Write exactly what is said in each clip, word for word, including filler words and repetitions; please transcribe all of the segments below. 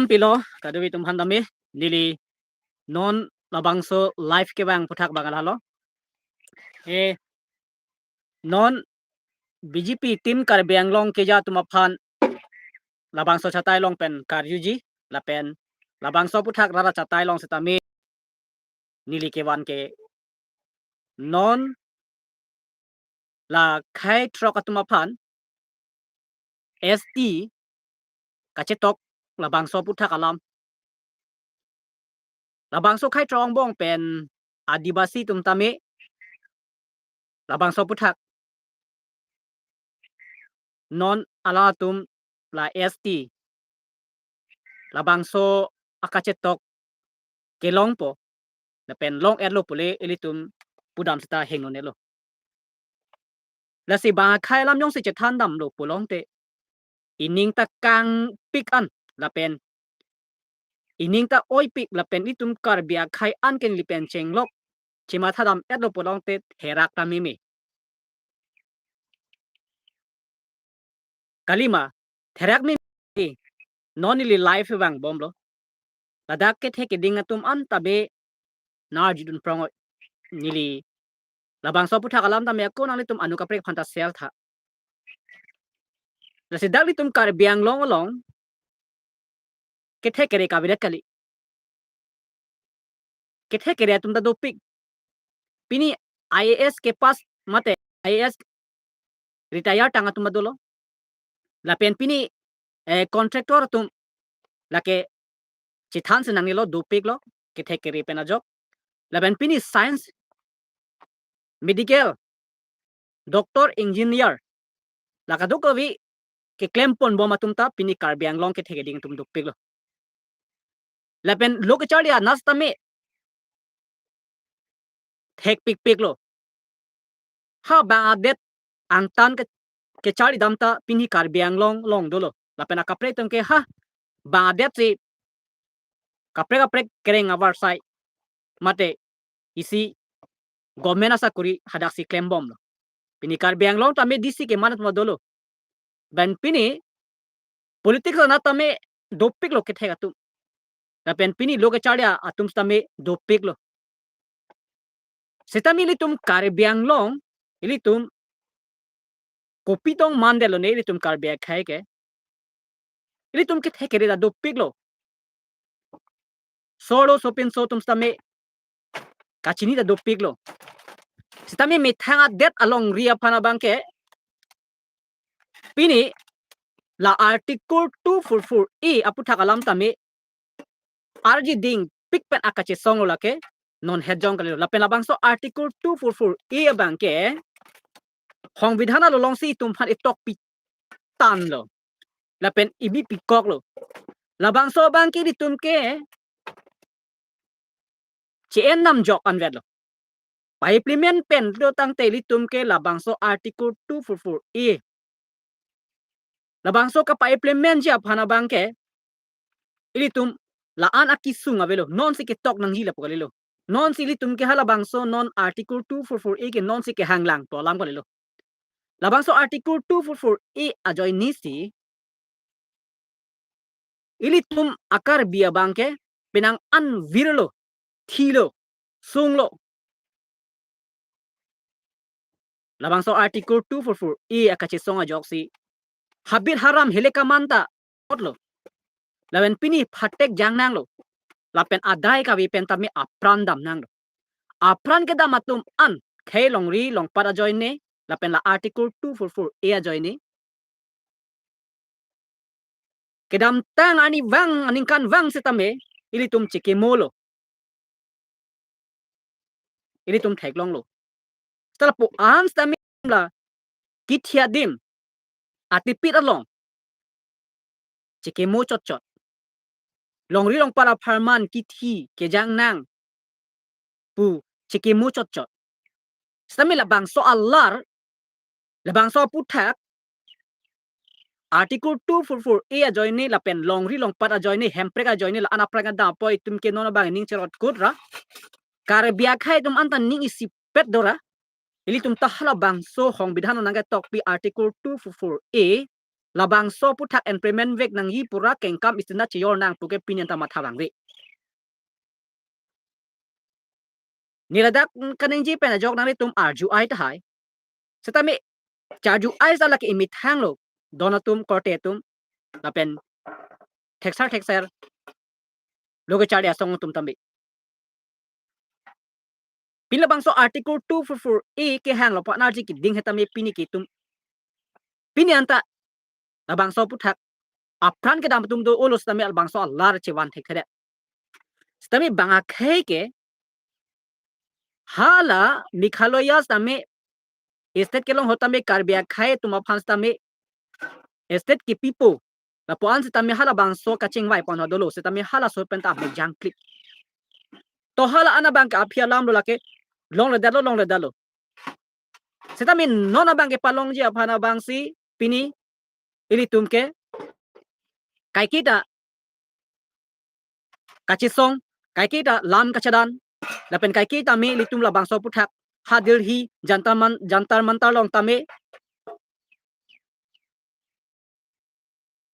Pilo, kadokave atum aphan tame, neli non labangso live kevang aphuthak abang lahelo. Eh, non B J P team Karbi Anglong keja atum aphan labangso chatai along pen karjuji, lapen labangso aphuthak rara chatai along setame neli kevan ke non la khei throk atum aphan S T kachetok labangso aphuthak alam. Labangso khei throk angbong pen Adivasi atum tame labangso aphuthak non alangtum la S T labangso akachetok kelongpo, lapen long-etlo pule ilitum pudam seta hingno-etlo. Lasi bang akhei alam jongsi chethan damlo pulote, ining ta kangpik an, lapen ining ta oipik, lapen itum Karbi akhei an ke neli pen chenglok chematha dam-etlo pulote therak ta meme. Kalima, therak meme, non neli live vangbomlo. Ladak kethe keding atum an tame narjudun prong oi. Neli labangso aphuthak alam tame ako nanglitum anu kaprek aphanta share tha. Lasi dak ilitum Karbi Anglong along kethe kere kavedet kali. Kethe kere atum ta dopik. Pini I A S kepass mate I A S retire tang atum ta dolo. Lapen pini, eh, contractor atum lake chethan si nangnelo, dopiklo, kethe kere pen ajok. Lapen pini science, medical, doctor, engineer, la kadokave keklem ponbom atum ta pini Karbi Anglong kethe keding atum dopiklo. Lapen lo kecharli anas tame thekpikpiklo. Ha bang adet angtan ke, kecharli dam ta pini Karbi Anglong along dolo. Lapen akaprek atum ke ha bang adet si kaprek kaprek kereng avarsai mate isi government asakori hadaksi klembomlo. Pini Karbi Anglong tame D C keman atum dolo. Lapen pini politics ana tame dopiklo kethek atum. Lapen pini lo kecharli atum tame dopiklo. Setame ilitum Karbi Anglong, ilitum kopi tong mandetlo ne ilitum Karbi akhei ke. Ilitum kethe kere ta dopiklo. Solo sopinso atum tame kachini ta dopiklo. Setame methang adet alongri aphan abang ke pini la Article two four four A aphuthak alam tame arji dingpik pen akachesonglo lake non hetjong kalilo. Lapen labangso Article two four four A abang ke Songbidhan alongsi itum aphan itokpi tanlo. Lapen ibi pikoklo. Labangso abang ke ilitum ke che-en namjok anvetlo. Pa-implement pen do tangte ilitum ke labangso Article two four four A. Labangso kapa-implementji aphan abang ke ilitum la-an akesung avelo. Nonsi ketok nangji lapu kalilo. Nonsi ilitum ke halabangso non Article two four four A ke nonsi kehanglang pu alam kalilo. Labangso Article two four four A ajoinesi ilitum a-Karbi abang ke penang an virlo, thilo, sunglo. Labangso Article two four four A akachesong ajoksi habit haram hele kaman ta otlo. Lapen pini phatek jang nanglo. Lapen adai kave pen tame apran dam nanglo. Apran kedam atum an khei longri longpat ajoine, lapen la Article two four four A ajoine kedamtang arni vang, aningkan vang setame ilitum chekemolo. Ilitum theklonglo. Seta lapu-an setame la kithi adim atipit along chekemo chotchot. Longri longpat apharman kithi kejang nang pu chekemo chotchot. Setame labangso alar, labangso aphuthak, Article two four four A ajoine lapen longri longpat ajoine, hemprek ajoine, la-an aphrang adapoi itum ke non abang ning cherot kut ra. Karbi akhei atum anta ning isipet do ra. Ilitum ta halabangso Songbidhan nangketokpi Article two four four A labangso aputhak implement vek nangji pura kengkam istina chejor nang puke pini anta matha vangve. Neli ladak kaningje pen ajok nanglitum arju ai tahai. Setame charju ai sa lake imethang lo, don atum, korte atum, lapen thekser thekser lo kacharli asong atum tame. Pini labangso Article two four four A kehang lo pa narji keding hetame pini ke itum, pini anta labangso aputhak apran kedam atum do-olo setame labangso alar chevan thekthedet. Setame bang akhei ke hala Meghalaya setame state kelong ahut tame Karbi akhei atum aphan setame state kepipo lapu-an setame halabangso kachingvai pon ho dolo, setame halaso pen ta amejang klik. To hala-an abang ke aphi alam lo lake, longledetlo, longledetlo. Setame non abang kepalongji aphan abangsi pini ilitum ke kaiketa kachesong, kaiketa lam kachedan, lapen kaiketa me ilitum labangso aputhak ha Delhi Jantar Man-, Jantar Mantar along tame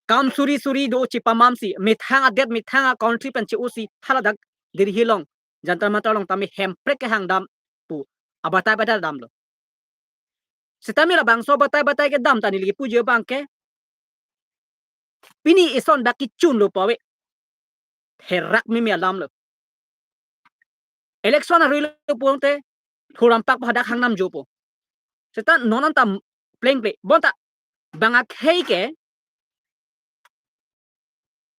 kam suri suri do chepamamsi, methang adet, methang a-country pen che-osi haladak Delhi along Jantar Mantar along tame hemprek kehang dam pu abatai batai damlo. Setame labangso batai batai kedam ta neli kipuji abang ke pini ison dak kechun lo pave. Therak meme alam lo. Election arui lo pulote thurampak pa hadak hangnam jopo. Seta non anta plengple. Bonta bang akhei ke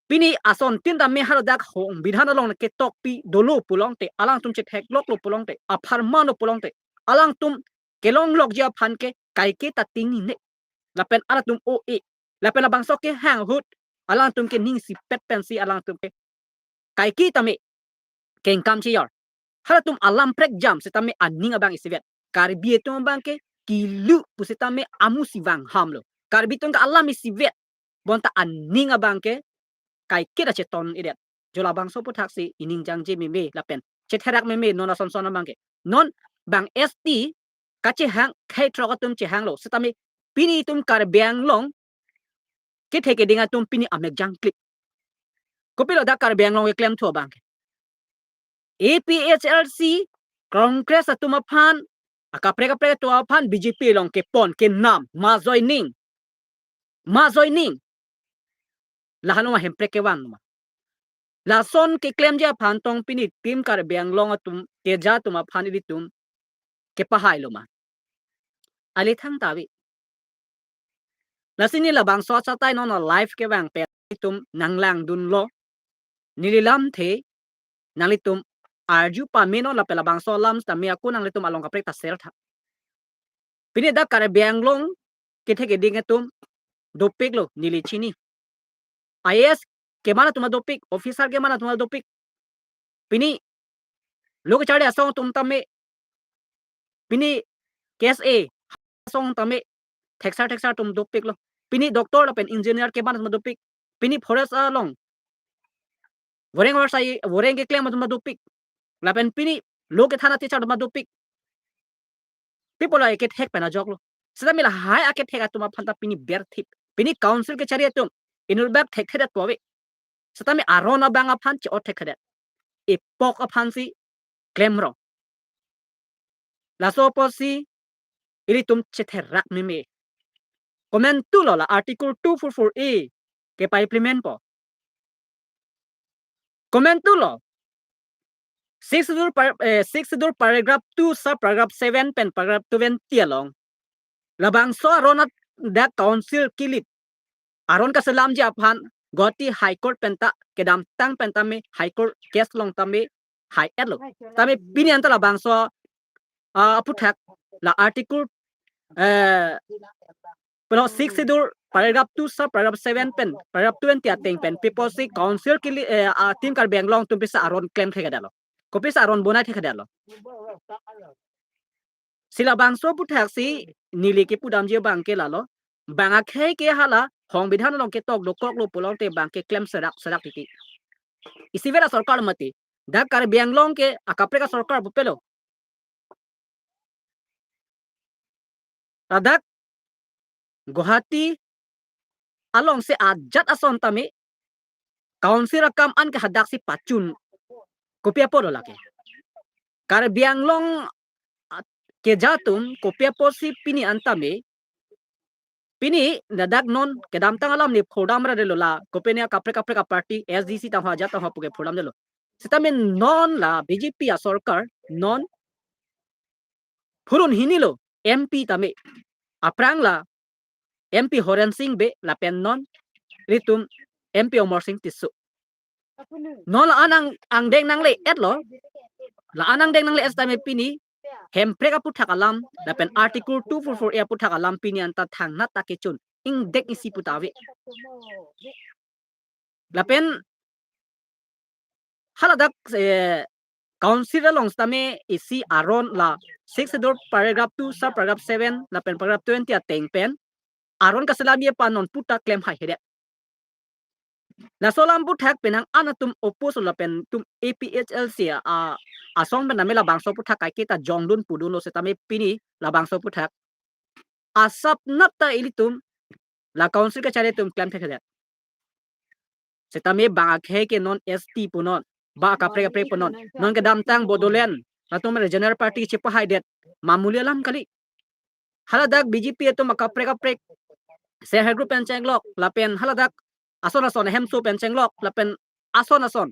pini asontin tame haladak hong bidhan along ketokpi dolo pulote, alangtum chethekloklo pulote, apharman lo pulote, alangtum kelonglokji aphan ke kaiketa tingnine. Lapen alangtum o-e. Lapen labangso kehang ahut alangtum ke ning isipet pensi alangtum ke kaiketa me kengkam chejor. Halatum alam prekjam setame aning abang isivet. Karbi atum abang ke kilu pu setame amu si vang ham lo. Karbi atum ke alam isivet. Bonta aning abang ke kaiketa cheton-edet. Jo labangso aputhak si ining jangje meme lapen chetherak meme non asonson abang ke. Non bang S T kachehang khei throk atum chehanglo. Setame pini itum Karbi Anglong kethe keding atum pini amejang klik. Kopilo dak Karbi Anglong keklem thu abang ke? A P H L C, Congress atum aphan, akaprek kaprek atum aphan B J P along kepon, kenam, ma joining. Ma joining. Lahan ma hemprek kevang ma. Lason keklemji aphan tong pini itum Karbi Anglong atum, keja atum aphan ilitum kepahailo ma. Alithang ta ave. Lasi neli labangso achatai non a-live kevang pen itum nanglangdunlo. Neli lamthe nanglitum arju pame non lapen labangso alam setame ako nanglitum along kaprek ta share tha. Pini dak Karbi Anglong kethe keding atum dopiklo neli chini. I A S keman atum dopik, officer keman atum dopik. Pini lo kacharli asong atum tame, pini K S A asong tame, thekser thekser atum dopiklo. Pini doctor lapen engineer keman atum dopik. Pini forest along voreng varsai, voreng keklem atum dopik. Lapen pini lo kethan a-teacher atum dopik. Pi pulo ekethek pen ajoklo. Setame lahai akethek atum aphan ta pini berthip. Pini council kachari atum inutbak thekthedet pove. Setame aron abang aphan che-ot thekthedet. Epok aphansi klemrong. Laso apotsi ilitum chetherak meme. Komantulo la Article two four four A kepa-implement po? Komantulo Sixth Schedule par-, eh, Sixth Schedule paragraph two, sub paragraph seven pen paragraph twenty along labangso aron at dak council kilit aron kaselamji aphan Guwahati High Court pen ta kedamtang pen tame High Court case along tame hai-etlo. Tame pini anta labangso, ah, aputhak la Article, eh, pulo Sixth Schedule paragraph two, sub paragraph seven pen paragraph twenty ateng pen pi pusi council kili, eh, ah, Team Karbi Anglong atum pisa aron klem thekthedetlo. Kopisa aron bonai thekthedetlo? Si labangso aputhak si neli kepudamji abang ke lalo. Bang akhei ke hala hong bidhan along ketok dokoklo pulote bang ke klem serak serak titi. Isivet asorkar mati. Dak Karbi Anglong ke akaprek asorkar pupelo. Ladak Guwahati alongsi ajat ason tame council akam an ke hadaksi pachun kopi apotlo lake. Karbi Anglong, ah, keja atum kopi apotsi pini an tame, pini ladak non kedamtang alam ne phodam ra detlo la, kopine akaprek kaprek aparty, S D C tangho ajat tangho puke phodam detlo. Setame non la B J P asorkar non phurun hini lo M P tame. Aphrang la M P Horen Sing Bey lapen non ilitum M P Amarsing Tisso. Non la-an ang, angdeng nangle-etlo. La-an angdeng nangle-et tame pini Hemprek aputhak alam lapen Article two four four A aputhak alam pini anta thangnat ta kechun ingdeng isi pu ta ave. Lapen haladak, eh, council along setame isi aron la Sixth Schedule paragraph two, sub paragraph seven lapen paragraph twenty ateng pen aron kaselamji aphan non puta klem haihedet. Laso alam aputhak penang an atum oppose lapen itum A P H L C a, asong pen tame labangso aputhak kaike ta jongdun pudunlo setame pini labangso aputhak asapnap ta ilitum la council kachari atum klem thekthedet. Setame bang akhei ke non S T punon, bang akaprek kaprek punon. Non kedamtang Bodoland latum regional party chepahaidet, mamuli alam kali. Haladak B J P atum akaprek kaprek self help group pen chenglok lapen haladak ason ason hemso pen chenglok lapen ason ason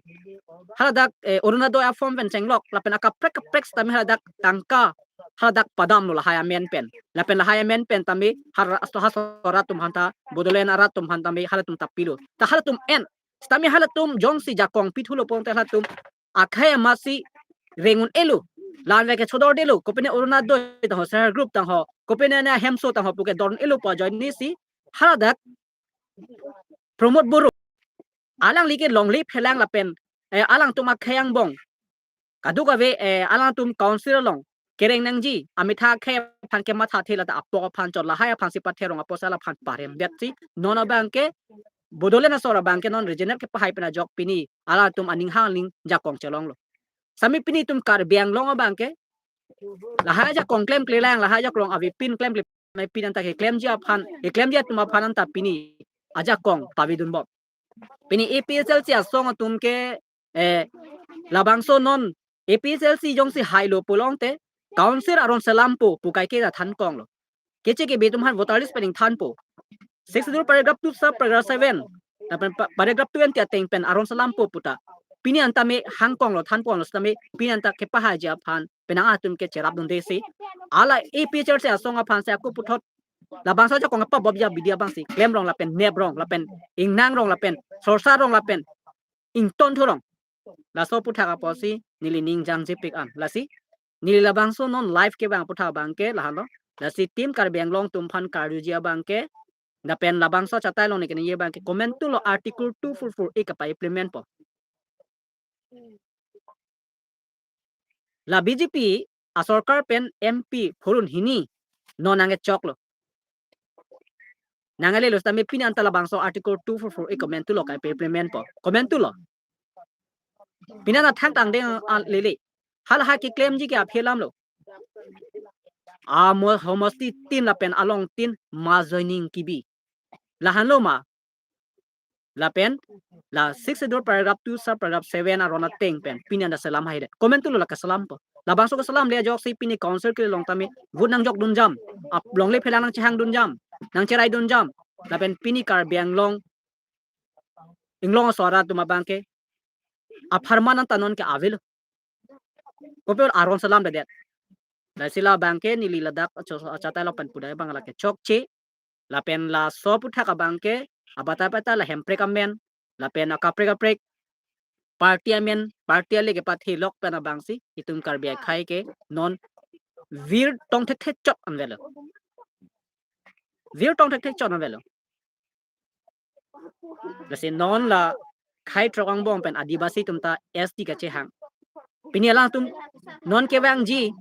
haladak, eh, Orunodoi a-form pen chenglok lapen akaprek kaprek setame haladak tangka haladak padamlo lahai amen pen. Lapen lahai amen pen tame har aso hasora atum aphanta, Bodoland arat atum aphan tame halatum ta pilo. Ta halatum en setame halatum jongsi jakong pithulo pulote halatum akhei amatsi reng un-elo. Lanve ke chodor detlo, kopine Orunodoi tangho, self help group tangho, kopine ne hemso tangho puke dor un-elo pu ajoinesi haladak Pramod Boro, alangli ke longle phelang lapen, eh, alangtum akhei angbong kadokave, eh, alangtum council along kereng nangji, amitha akhei aphan kemathathe lata apok aphan chot lahai aphansi patherong apotsi la aphan paremdetsi non abangke Bodoland asor abangke non regional kepahai pen ajok pini alangtum aning hangling jakong chelonglo. Setame pini itum Karbi Anglong abangke lahai ajakong klemklelang, lahai ajakong avepin klemkle, mai pini anta keklemji aphan, keklemji atum aphan anta pini ajakong pavedunbom. Pini A P H L C asong atum ke, eh, labangso non A P H L C jongsi hailo pulote council aron selampo pu kaike ta thankonglo. Keche kebe atum aphan voter list pen ingthanpo. Sixth Schedule paragraph two sub paragraph seven lapen pa-, paragraph twenty ateng pen aron selampo puta pini anta me hangkonglo, thanponglo setame pini anta kepahaiji aphan penang atum ke cherapdundesi hala A P H L C asong aphansi ako puthot labangso ajakong apabobji abidi abangsi klemrong lapen neprong lapen ingnangrong lapen sorsarong lapen ingtonthurong. Laso aputhak apotsi neli ning jangjepik an. Lasi neli labangso non live kevang aputhak abangke lahenlo. Lasi Team Karbi Anglong atum aphan karjuji abangke, lapen labangso achatai along ne keningje abangke, komantulo Article two four four A kapa-implementpo? La B J P asorkar pen M P phurun hini non nangkechoklo. Nanglelo setame pini anta labangso Article two four four A komantulo kapa-implementpo? Komantulo? Pini anta thangtang deng an lele. Halahai keklemji ke aphi alamlo. Amo homosti tin lapen along tin mass joining kebi. Lahenlo ma? Lapen la Sixth Schedule paragraph two sub paragraph seven aron ateng pen pini anta selam haidet. Komantulo la keselampo? Labangso keselamle ajoksi pini council kelong tame vote nangjokdunjam, ap longle phelang nangchehangdunjam, nangcheraidunjam. Lapen pini Karbi Anglong, Inglong aso arat atum abangke apharman anta non ke avelo. Kopi aron selamdedet? Lasi labangke neli ladak acho-, achatai along pen pudai abang lake chokche. Lapen laso aputhak abangke abatai abatai la Hemprek amen lapen akaprek kaprek party amen, party ale kepathelok pen abangsi itum Karbi akhei ke non virtong thekthek chot anvetlo. Virtong thekthek chot anvetlo. Lasi non la khei throk angbong pen Adivasi atum ta S T kachehang. Pini alangtum non kevangji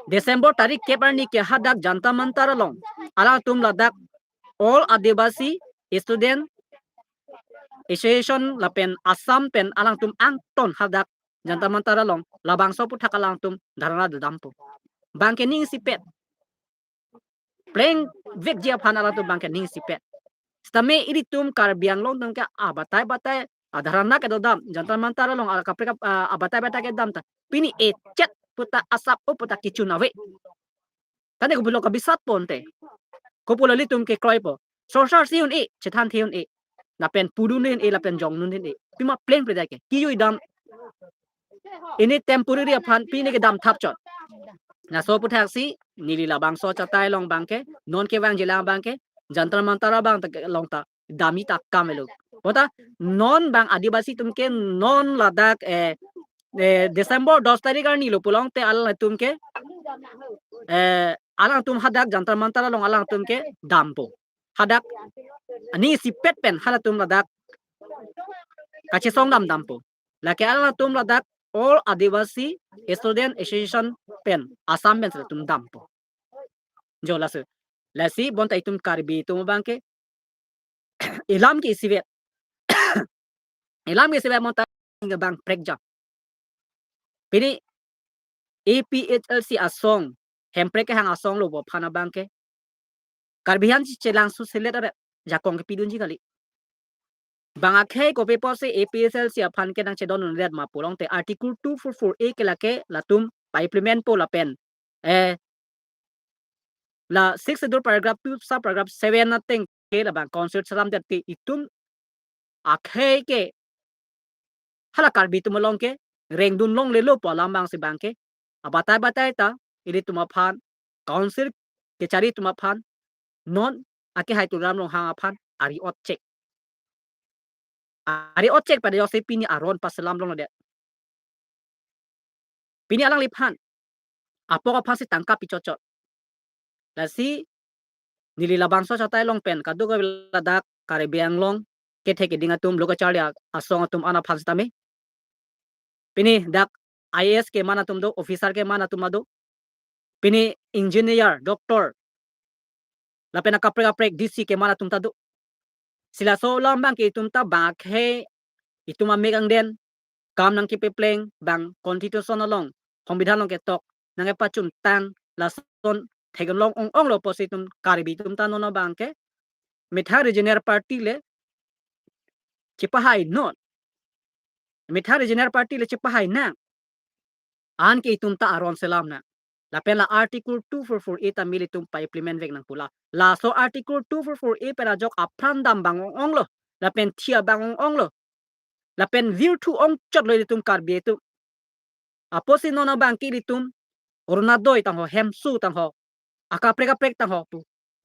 December tarik kep arni ke hadak Jantar Mantar along alangtum ladak All Adivasi Student Association lapen Assam pen alangtum angton hadak Jantar Mantar along labangso aputhak alangtum dharna dodampo. Bangke ning isipet. plengvekji aphan alangtum abangke ning isipet. Sitame ilitum Karbi Anglong atum ke abatai batai adharana kedodam, Jantar Mantar along akaprek, ah, abatai batai kedam ta pini echet puta asap o puta kechun ave. Tane kopilo kabisat ponte. Kopilo ilitum kekroipo. Sorsar si un-e, chethan the un-e. Lapen pudun un-e, lapen jongnun un-e. Pima plengple dak ke. Kiyui dam. Ini temporary aphan pini kedam thapchot. Laso aputhaksi neli labangso achatai along abangke, non kevangjilang abangke, Jantar Mantar abang ta along ta damji ta akam avelo. Bonta non bang Adivasi atum ke non ladak, eh, eh, December dos tarik arni lo pulote alangtum ke, eh, alangtum hadak Jantar Mantar along alangtum ke dampo. Hadak ning isipet pen halatum ladak kachesong dam dampo. Lake alangtum ladak All Adivasi Student Association pen, Assam pen si latum dampo. Jo laso. Lasi bonta itum Karbi atum abangke ilam ke isivet. Ilam ke isivet bonta ngebang prekjam. Pini A P H L C asong, Hemprek kehang asong lo bo aphan abangke Karbi aphan si chelang suselet are jakong kepidunji kali. Bang akhei kopi apotsi A P H L C aphan ke nangchedon undet ma pulote Article two four four A ke lake latum pa-implement po lapen, eh, la Sixth Schedule paragraph two sub paragraph seven ateng ke labang Council selamdet te itum akhei ke hala Karbi atum along ke rengdun longlelo pu alam abangsi abangke abatai batai ta ilitum aphan, Council kachari atum aphan, non akehai Tuliram Ronghang aphan ari-ot chek. Ari-ot chek pada joksi pini aron paselam longledet. Pini alangliphan apok aphansi tangka pichotchot. Lasi neli labangso achatai along pen kadokave ladak Karbi Anglong kethek keding atum, lo kacharli asong atum an aphan sitame, pini dak I A S keman atum do, officer keman atum do, pini engineer, doctor, lapen akaprek kaprek D C keman atum ta do. Si laso alam abangke itum ta bang akhei itum amek angden kam nangkepepleng, bang constitution along, songbidhan along ketok nangkepachuntang lason theklong ong-ong lo apotsi itum Karbi atum ta non abangke methang regional party le chepahai non. Methang regional party le chepahai nang. Anke itum ta aron selam nang. Lapen la Article two four four A ta ilitum pa-implement vek nangpo la. Laso Article two four four A pen ajok apran dam abang ong-ong lo. Lapen thi abang ong-ong lo. Lapen virthu ongchot lo ilitum Karbi atum. Apotsi non abangke ilitum Orunodoi tangho, Hemso tangho, akaprek kaprek tangho pu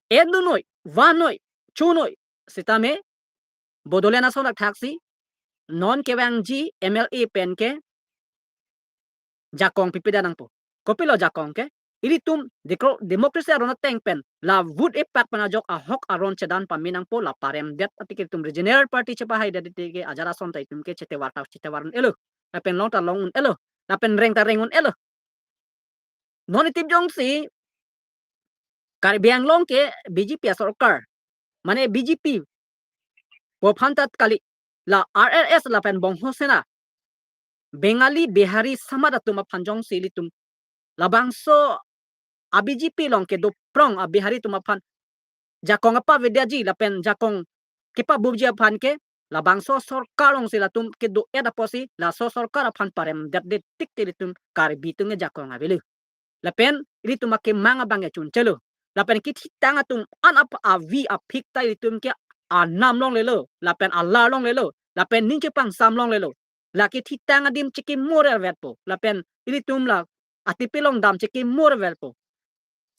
endunoi, vannoi, chonoi. Sitame Bodoland ason athak si non kevangji M L A pen ke jakong pipida nangpo. Kopilo jakong ke? Ilitum dekro-, democracy aron ateng pen la vote epak pen ajok ahok aron chedan pame nangpo, la paremdet atike itum regional party chepahaidet atike ajat ason ta itum ke chetevar ta chetevar un-elo. Lapen long ta long un-elo. Lapen reng ta reng un-elo. Non itip jongsi Karbi Anglong ke B J P asorkar, mane B J P pu aphan ta kali, la R S S lapen Bongho Sena, Bengali, Bihari, Samaj atum aphan jongsi ilitum labangso a B J P along kedo prong a Bihari atum aphan jakong apavedetji lapen jakong kepabuji aphan ke labangso sorkar alongsi latum kedo-et apotsi laso sorkar aphan paremdetde tik te ilitum Karbi atum ke jakong avelo. Lapen ilitum akemang abang ke chunchelo. Lapen kethitang atum an ap avi aphik ta ilitum ke anam longlelo, lapen alar longlelo, lapen ning chepangsam longlelo. La kethitang adim chekimo rervetpo. Lapen ilitum la A T P along dam chekimo rervetpo.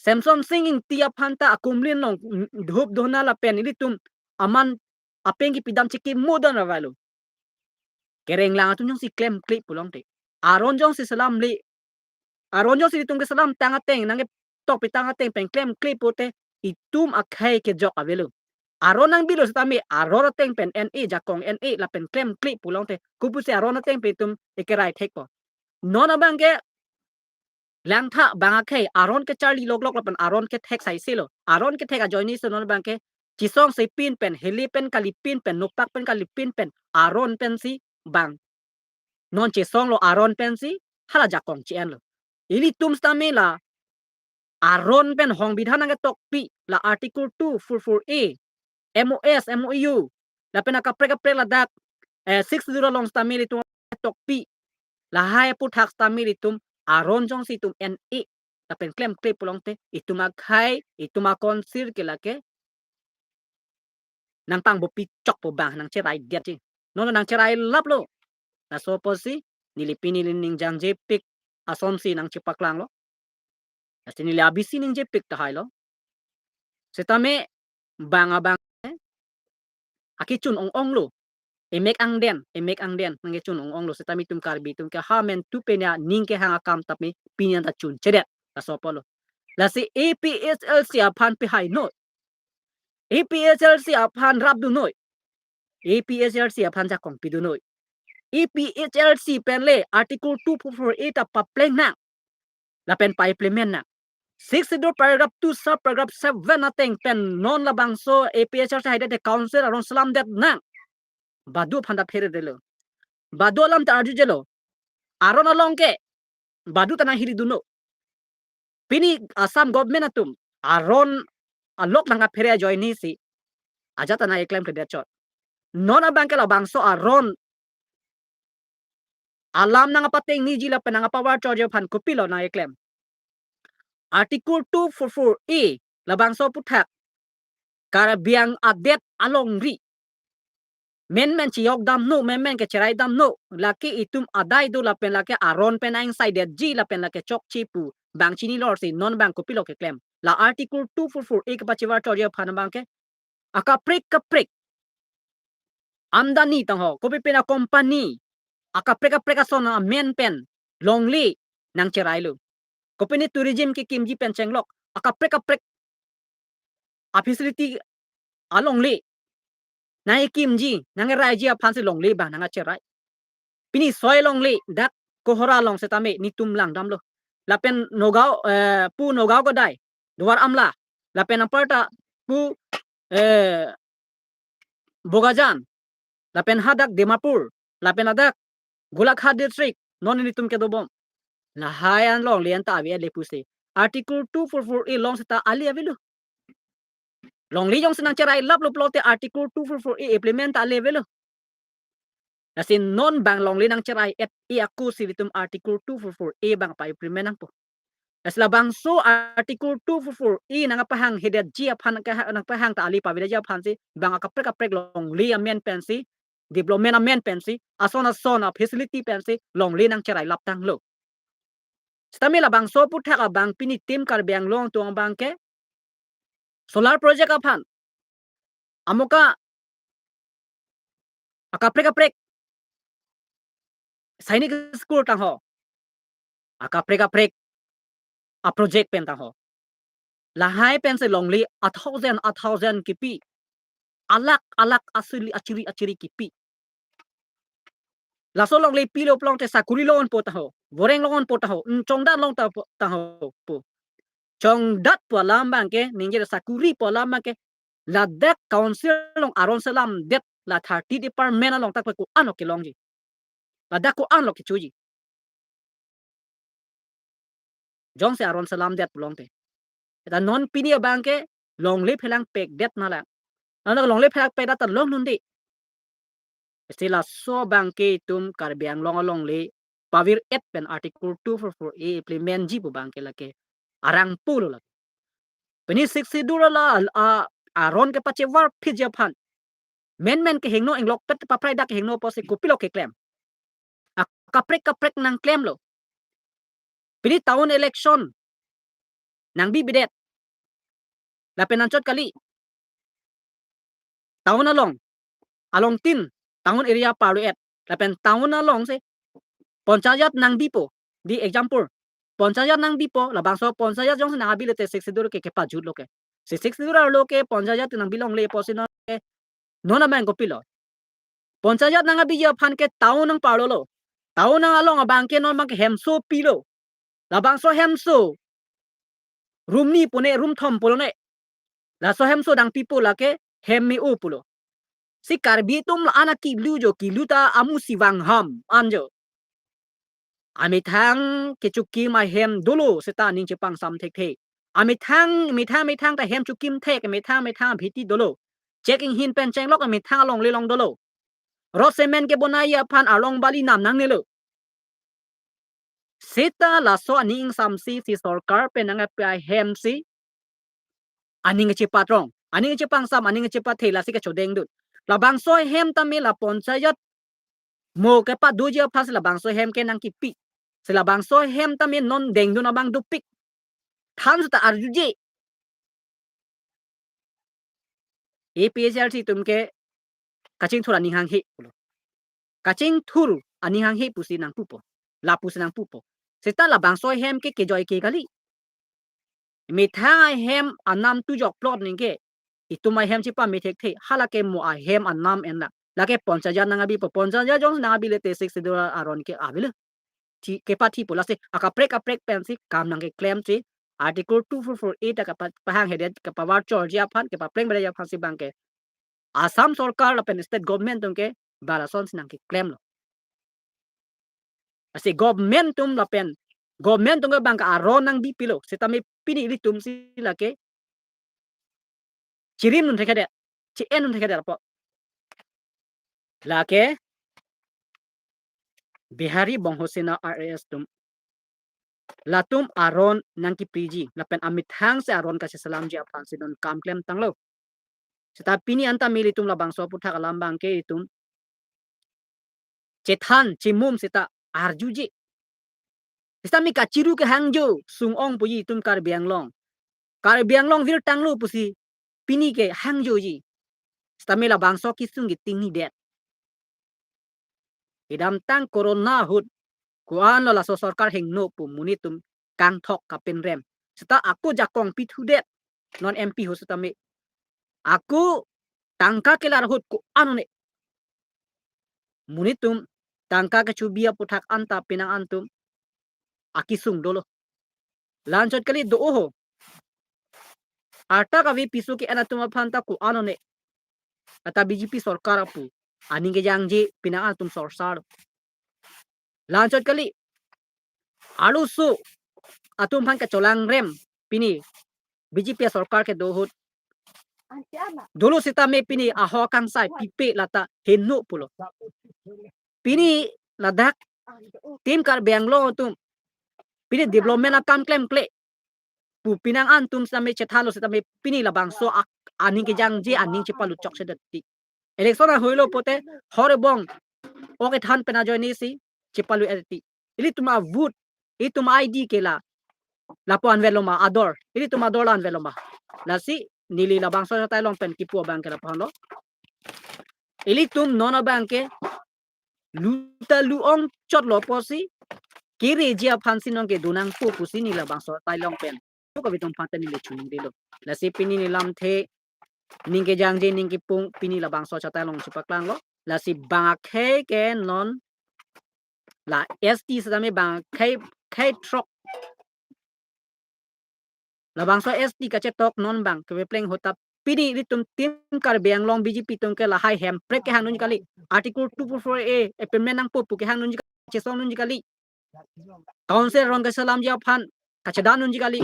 Semsonsing Ingti aphan ta akumlin along, mm, dhup dhona lapen ilitum aman apeng kipidam chekimo don ra avelo. Kerenglang atum jongsi klemkle pulote, aron jongsi selamle, aron jongsi itum keselam tang ateng, nangketok pitang ateng pen klemkle pute itum akhei kejok avelo. Aron nangbilo sitame aron ateng pen en-e, jakong en-e lapen klemkle pulote, kopusi aron ateng pen itum ekerai thekpo? Non abangke langtha bang akhei aron kecharli loklok lapen aron kethek saiselo. Aron kethek ajoinesi non abangke chesong sepin pen, hele pen kalipin pen, nopak pen kalipin pen, aron pensi bang. Non chesonglo aron pensi hala jakong che-enlo. Ilitum sitame la Aron pen hongbidhan nangketokpi, la Article two four four A, M O S, M O U, lapen akaprek kaprek ladak, eh, Sixth Schedule along sitame ilitum tokpi. Lahai aphuthak sitame ilitum aron jongsi itum en-e lapen klemkle pulote itum akhei, itum a-council ke lake nangpangbopi chokpo, bang nangcherai detji. Non nangcherai laplo. Laso apotsi neli pini neli ning jangjepik asonsi nangchepaklanglo. Lasi neli abisi ningjepik tahailo. Sitame bang abang, eh, akechun ong-onglo. Emek angden, emek angden nangkechun ong-onglo. Sitame itum Karbi atum ke ha amen tu pena ning kehang akam tapi pini anta chunchedet. Laso apotlo. Lasi A P H L C aphan pehai noi. A P H L C aphan rapdun noi. A P H L C aphan jakong pidun noi. A P H L C pen le Article two four four A ta papleng nang lapen pa-implement nang. Sixth Schedule paragraph two sub paragraph seven ateng pen non labangso A P H L C haidet te council aron selamdet nang. Badu aphan ta pherelo. Badu alam ta arjujelo. Aron along ke badu ta nanghiridunlo. Pini Assam government atum aron alok nangkaphere ajoinesi ajat ta nangkeklemkledet chot. Non abang ke labangso aron alam nangpatengniji lapen nangpavar chotji aphan kopilo nangkeklem? Article two four four A labangso aphuthak Karbi Anglong adet alongri menmen chiyok damnon, menmen kecherai damnon, lake itum adai do lapen lake aron pen aingsaidetji lapen lake chokche pu bang chinilorsi non bang kopilo keklem? La Article two four four A kepachivar chotji aphan abang ke akaprek kaprek amdani tangho, kopi pena company akaprek kaprek ason amen pen longle nangcherailo. Kopine tourism kekimji pen chenglok akaprek kaprek a-facility alongle nangkekimji, nangkeraiji aphansi longle bang nangkacherai. Pini soi longle dak Kohora along setame netum langdamlo. Lapen Nagaon, eh, pu Nagaon kedai, Duar Amla, lapen anparta pu, eh, Bokajan, lapen hadak Dimapur, lapen hadak Golaghat district, non netum kedobom. Lahai alongle anta ave le pusi Article two four four A along seta ale avelo. Longle jongsi nangcherai laplo pulote Article two four four A implement ta ale avelo. Lasi non bang longle nangcherai-et-e ako si ilitum Article two four four A bang pa-implement nangpo. Lasi labangso Article two four four A nangpahanghedetji aphan ke ha-, nangpahang ta ale pavedetji aphansi bang akaprek kaprek longle amen pensi, development amen pensi, ason ason a-facility pensi longle nangcherai laptanglo. Sitame labangso aphuthak abang pini itum Karbi Anglong atum abang ke solar project aphan amoka akaprek kaprek Sainik School tangho, akaprek kaprek a-project pen tangho. Lahai pensi longle a thousand, a thousand kipi, alakh alakh asuli achiri achiri kipi. Laso longle pilo pulote sakuri longonpo tangho, voreng longonpo tangho, n chongdat long ta po, tangho po. Chongdat pu alam abang ke, ningje sakuri pu alam abang ke, ladak council along aron selamdet la thirty department along tak ko-anlo kelongji. Ladak ko-anlo kechoji. Jongsi aron selamdet pulote. Eta non pini abang ke longle phelangpekdet malang. Nana longle phelangpekdet ta longnunde. Isi laso abang ke itum Karbi Anglong alongle pavir-et pen Article two four four A implement ji pu abang ke lake arang pulo lake. Pini Sixth Schedule la, a, aron kepachivar phitji aphan menmen kehingno, inglokpet papraidak kehingno apotsi kopilo keklem? Akaprek kaprek nangklemlo. Pini town election nangbibidet. Lapen anchot kali, town along, alongtin, town area parlo-et. Lapen town alongsi panchayat nangbipo, di example, panchayat nangbipo, labangso panchayat jongsi nangbilote Sixth Schedule ke kepajutlo ke. Si Sixth Schedule arlo ke panchayat nangbi longle apotsi non ke, non abang kopilo? Panchayat nangbi aphan ke town nangparlolo. Town along abang ke non abang ke hemso pilo. Labangso hemso room ni pone, room thom pulo ne. Laso hemso nangpipo lake hem me-o pulo. Si Karbi atum la-an akilu jo, kilu ta amusi vangham an jo. Amethang kechokim ahem dolo seta ning chepangsam thekthe. Amethang, methang, methang ta hem chukim thek, methang, methang abhiti dolo. Chek inghin pen chenglok, methang alongle long dolo. Rod cement kebonai aphan arlong bali nam nangnelo. Seta laso aning ingsamsi, si sorkar pen nangkepi ahem si aning kachepatrong, aning kachepangsam, aning kachepathe, lasi kachodengdun. Labangso ahem tame la panchayat mo kepadoji aphan si labangso ahem ke nangkipi. Si labangso ahem tame non dengdun abang dopik. Than seta arjuje. A P H L C atum ke kachingthur aning hanghe pulo. Kachingthur aning hanghe pusi nangpupo. Lapusi nangpupo. Seta labangso ahem ke kejoi ke kali. Methang ahem anam tu jok plot ningke. Itum ahem chepame thekthe. Halake mo ahem anam enlak. Lake panchayat nangkabipo. Panchayat jong nangkabi le te Sixth Schedule aron ke avelo. Thi, kepathipo, lasi akaprek kaprek pensi kam nangkeklem si Article two four four A ta kapa-, pahanghedet, kapavor chorji aphan, kepapleng beda aphan si abangke Assam sorkar lapen state government atum ke balason si nangkeklemlo. Lasi government atum lapen government atum ke abangke aron nangbipilo, sitame pini ilitum si lake chirimdun thekthedet, chi-endun thekthedet apot. Lake Bihari Bongho Sena R A S atum, latum aron nangkipriji, lapen amethang si aron kacheselamji aphan si non kam klemtanglo. Seta pini anta ilitum labangso aphuthak alam abangke itum chethan chimum seta arjuje. Sitame kachiru kehangjo sung-ong puji itum Karbi Anglong. Karbi Anglong virtanglo pusi pini kehangjoji. Sitame labangso kesung ke tingnidet. Kedamtang corona ahut ko-anlo laso sorkar hingno pu monit atum kangthok kapinrem. Seta ako jakong pithudet non M P ahut sitame. Ako tangka kelar ahut ko-an one. Monit atum tangka kechobi aphuthak anta penang an atum akesung dolo. La-anchot kali do oho. Arta kave piso ke-en atum aphan ta ko-an one. Ata B J P sorkar apu aning kejangje penang an atum sorsar. La-anchot kali. Arloso atum aphan kacholangrem pini B J P sorkar kedo ahut. Dolo sitame pini ahok kangsai pipe lata hingno pulo. Pini ladak Team Karbi Anglong atum pini development akam klemkle pu penang an atum sitame chethanlo sitame pini labangso ak-, aning kejangje aning chepalut chokchedet ti. Election ahoilo pulote hor ebong ok kethan pen ajoine si chepalut-et ti. Ilitum avote, ilitum I D ke la, lapu anvetlo ma ador, ilitum ador la anvetlo ma. Lasi neli labangso chatai along pen kipu abangke lapu-anlo. Ilitum non abangke lu ta lu-ong chotlo pusi kereji aphan si nonke donangpo pusi neli labangso chatai along pen tu kavitum aphan ta neli choningrilo. Lasi pini neli lamthe ning kejangje ning kepung pini labangso chatai along chepaklanglo. Lasi bang akhei ke non la S T sitame bang akhei, khei throk. Labangso S T kachetok non abang kepleng ahut ta pini ilitum Team Karbi Anglong B J P atum ke lahai hemprek kehangnunji kali. Article two four four A amendment nangpo pu kehangnunji, chesongnunji kali. Council aron kacheselamji aphan kachedannunji kali.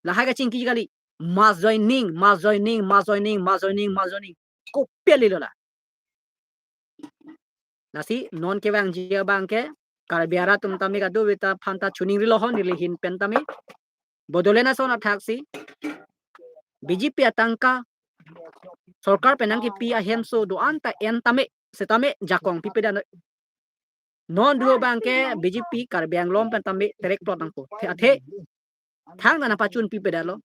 Lahai kachingkiji kali. Mass joining, mass joining, mass joining, mass joining, mass joining. Kopia lilo la. Lasi non kevangji abangke Karbi arat atum tame kadokave ta aphan ta choningrilo ho neli ahin pen tame. Bodoland ason athaksi B J P atangka sorkar pen nangkipi ahemso do-an ta en tame sitame jakong pipedet. Non do abangke B J P Karbi Anglong pen tame terek plot nangpo. The athe thangta nangpachun pipedetlo.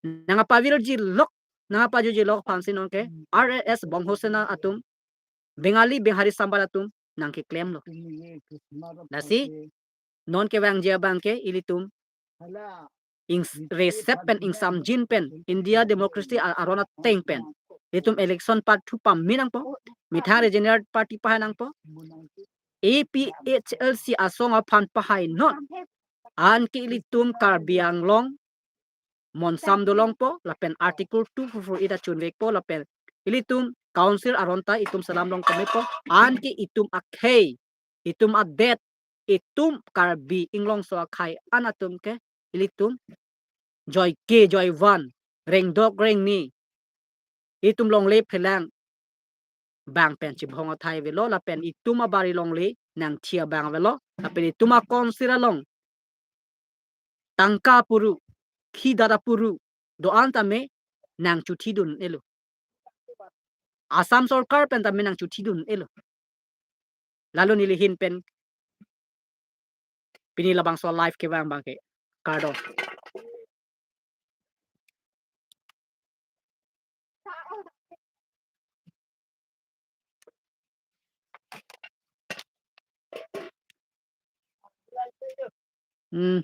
Nangpavirji lok, nangpajoji lok aphan si nonke R A S Bongho Sena atum, Bengali, Bihari, Santhal atum nangkeklemlo. Lasi non kevangji abangke ilitum ing resep pen ingsamjin pen India democracy a-, aron ateng pen ilitum election pathu pame nangpo, methang regional party pahai nangpo, A P H L C asong aphan pahai non. Anke ilitum Karbi Anglong monsam dolongpo lapen Article two four four A ta chunvekpo lapen ilitum council aron ta itum selam long pamepo. Anke itum akhei, itum adet, itum Karbi Anglongso akhei an atum ke ilitum joike joivan, rengdok rengni, itum longle phelang bang pen chibhong athai avelo, lapen itum abari longle nangthi abang avelo, lapen itum a-council along tangka puru, khi dada puru do-an tame nangchuthi dun-elo. Assam sorkar pen tame nangchuthi dun-elo. Lalo neli ahin pen pini labangso live kevang abangke kardom. Hmm.